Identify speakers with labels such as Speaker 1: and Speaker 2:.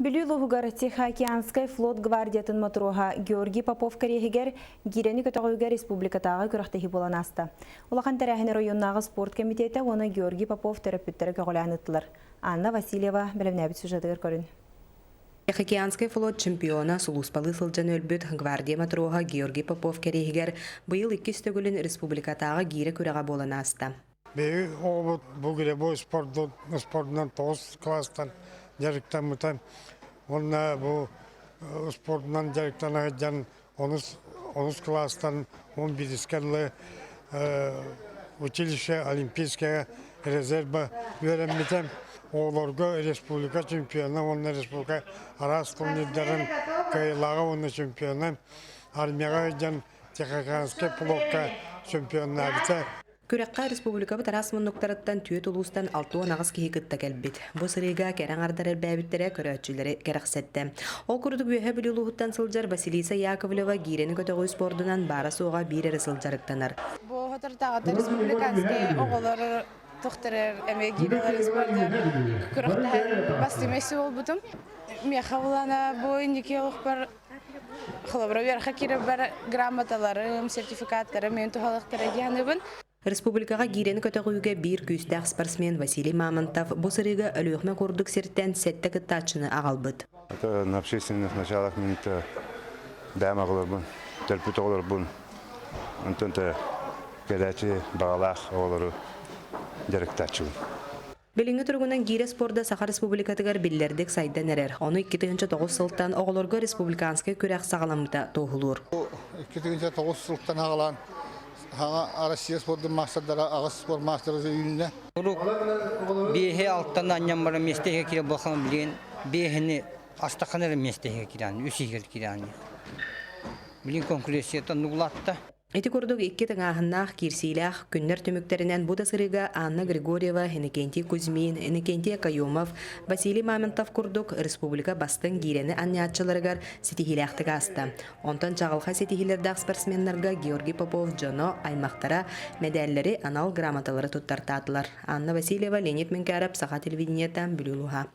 Speaker 1: Бүлүү улууһугар Тихоокеанскай флот гвардиятын мотуруоһа Георгий Попов кэриэһигэр гиирэни көтөҕүүгэ республикатааҕы күрэхтэһии буолан ааста. Улахан тэрээһин оройуоннааҕы спорт кэмитиэтэ уонна Георгий Попов төрөппүттэрэ көҕүлээн ыыттылар. Анна Васильева бэлэмнээбит сюжетыгар көрүн.
Speaker 2: Тихоокеанскай флот чемпиона сулууспалыы сылдьан өлбүт гвардия матроһа Георгий Попов кэриэһигэр быйыл иккис төгүлүн республикатааҕы гиирэ күрэҕэ буолан ааста.
Speaker 3: Биһиги оҕобут бу гиревой спордунан тоҕус кылаастан дьарыктаммыта уонна бу спордунан дьарыктана сылдьан онус кылаастан 11-ке дылы училище олимпийская резерва үөрэммитэ. Оҕолорго республика чемпиона уонна республика араас турнирдарын кыайыылааҕа уонна чемпиона армияҕа сылдьан Тихоокеанскай флокка чемпионнаабыта.
Speaker 2: Күрэххэ республикабыт араас муннуктарыттан түөрт улуустан 68 киһи кытта кэлбит. Бу сырыыга кэрэ аҥардар элбээбиттэрэ көрөөччүлэри кэрэхсэттэ. Ол курдук Үөһээ Бүлүү улууһуттан сылдьар Василиса Яковлева гиирэни көтөҕүү спордунан баара-суоҕа биир эрэ сыл дьарыктанар.
Speaker 4: Бу соторутааҕыта республиканскай оҕолор тохторор эмиэ гиирэлэр спорда күрэхтэһэн бастыҥ буолбутум. Миэхэ булана бу инники олохпор Холобура, үөрэххэ киирэрбэр грамоталарым, сертификаттарым мин туһалыахтара дии саныыбын.
Speaker 2: Республикаҕа гиирэни көтөҕүүгэ биир күүстээх спортсмен Василий Мамонтов бу сырыыга Өлүөхүмэ курдук сиртэн сэттэ кыттааччыны аҕалбыт.
Speaker 5: Это на общественных началах мин бэйэм оҕолорбун, төрпүт оҕолорбун, онтон кэлээччи баҕалаах оҕолору дьарыктааччыбын.
Speaker 2: Билиҥҥи туругунан гиирэ спорда Саха Республикатыгар биллэрдик сайдан эрэр. Ону 2009 сылтан оҕолорго республиканскай күрэх саҕаламмыта туоһулуур.
Speaker 6: 2009 сылтан аҕалаан саҥа Россия спордун маастардара аҕыс спорт маастара үүннэ.
Speaker 7: Урук биэһи алтан анньан баран миэстэһигэ киирэ буолхан билигин биэһини астахан эрэ миэстэһигэ киирэн үс иһигэр киирэн. Билигин конкуренцията нугулатта.
Speaker 2: Ити курдук икки тыҥааһыннаах, киирсиилээх күннэр түмүктэринэн бу да сырыыга Анна Григорьева, Иннокентий Кузьмин, Иннокентий Окоемов, Василий Мамонтов курдук республика бастыҥ гиирэни анньааччыларыгар ситиһиилээхтик ааста. Онтон чаҕылхай ситиһиилэрдээх спортсменнарга Георгий Попов дьоно, аймахтара мэдээллэри, анал грамоталары туттартаатылар. Анна Васильева, Леонид Менкяров, Саха телевидениета, Бүлүү улууһа.